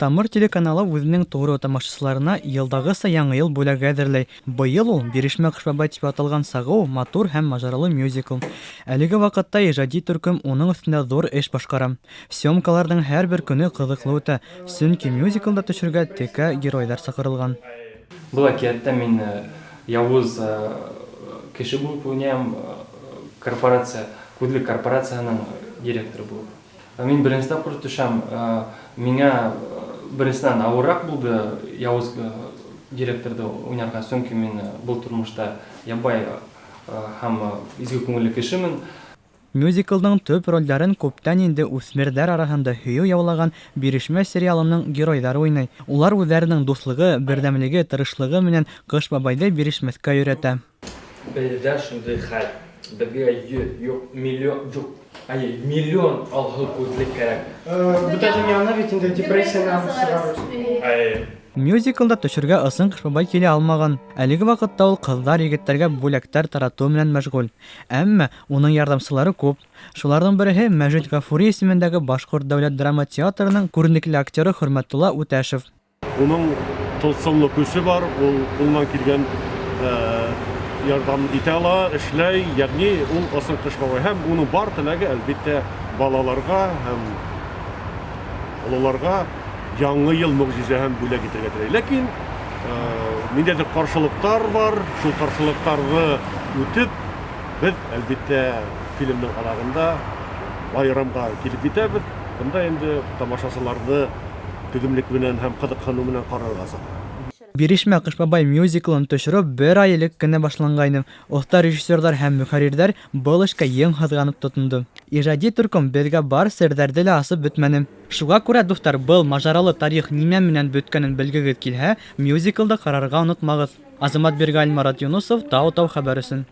Тамыр телеканалы үзенең тугры тамашачыларына елдагыча Яңа ел бүләге әзерли. Быел ул Бирешмә Кыш бабай дип аталган сагу, матур һәм маҗаралы мюзикл. Әлеге вакытта иҗади төркем уның өстендә зур эш башкара. Съемкаларның һәрбер көне кызыклы үтә, чөнки мюзиклда төшергә текә геройлар чакырылган. Был әкияттә мин явыз кеше булып уйныйм, корпорация, күҙлек корпорацияһының директоры булып. Мин беренсе тапҡыр төшәм. Миңа беренсенән ауырыраҡ булды явыз директорҙы уйнарға, сөнки мин был тормошта ябай һәм изге күңелле кешемен. Мюзиклдың төп рольдәрен күптән инде үҫмерҙәр араһында һөйөү яулаған Бирешмә сериалының геройҙары уйнай. Улар үҙҙәренең дуҫлығы, берҙәмлеге, тырышлығы менән Ҡыш бабайҙы бирешмәҫкә өйрәтә. Беҙҙә шундай хәл, беҙгә 100, юҡ, миллион, юҡ, әйе, миллион алһыу күҙлек кәрәк. Бөтә донъяны бит инде депрессиянан сығарыр. Әйе. Мюзиклда төшөргә ысын Кыш бабай килә алмаган. Әлеге ваҡытта ул ҡыҙҙар, егеттәргә бүләктәр таратыу менән мәшғүл. Әммә уның ярҙамсылары күп. Шуларҙың береһе Мәжит Ғафури исемендәге Башҡорт дәүләт драма театрының күренекле актеры Хөрмәтулла Үтәшев. Уның тылсымлы көсө бар, ул ҡулынан килгән ярҙам итә ала, эшләй, ягъни ул ысын Кыш бабай. Һәм уның бар теләге, әлбиттә, балаларға һәм ололарға Яңы ел могҗизаһын бүләк итергә теләй. Ләкин ниндәйҙер ҡаршылыҡтар бар, шул ҡаршылыҡтарҙы үтеп, беҙ, әлбиттә, фильмдың аҙағында байрамға килеп етәбеҙ. Бында инде тамашасыларҙы түҙемлек менән һәм ҡыҙыҡһыныу менән ҡарарға саҡырам. Бирешмә Ҡыш бабай мюзиклын төшөрөү бер ай элек кенә башланғайны. Оҫта режиссерҙар һәм мөхәррирҙәр был эшкә ең һыҙғанып тотондо. Ижади төркөм беҙгә бар серҙәрҙе лә асып бөтмәне. Шуға күрә, дуҫтар, был мажаралы тарих нимә менән бөткәнен белгегеҙ килһә, мюзиклды ҡарарға онотмағыҙ. Азамат Биргалин, Марат Юнусов, Тау Тау хәбәр өсөн.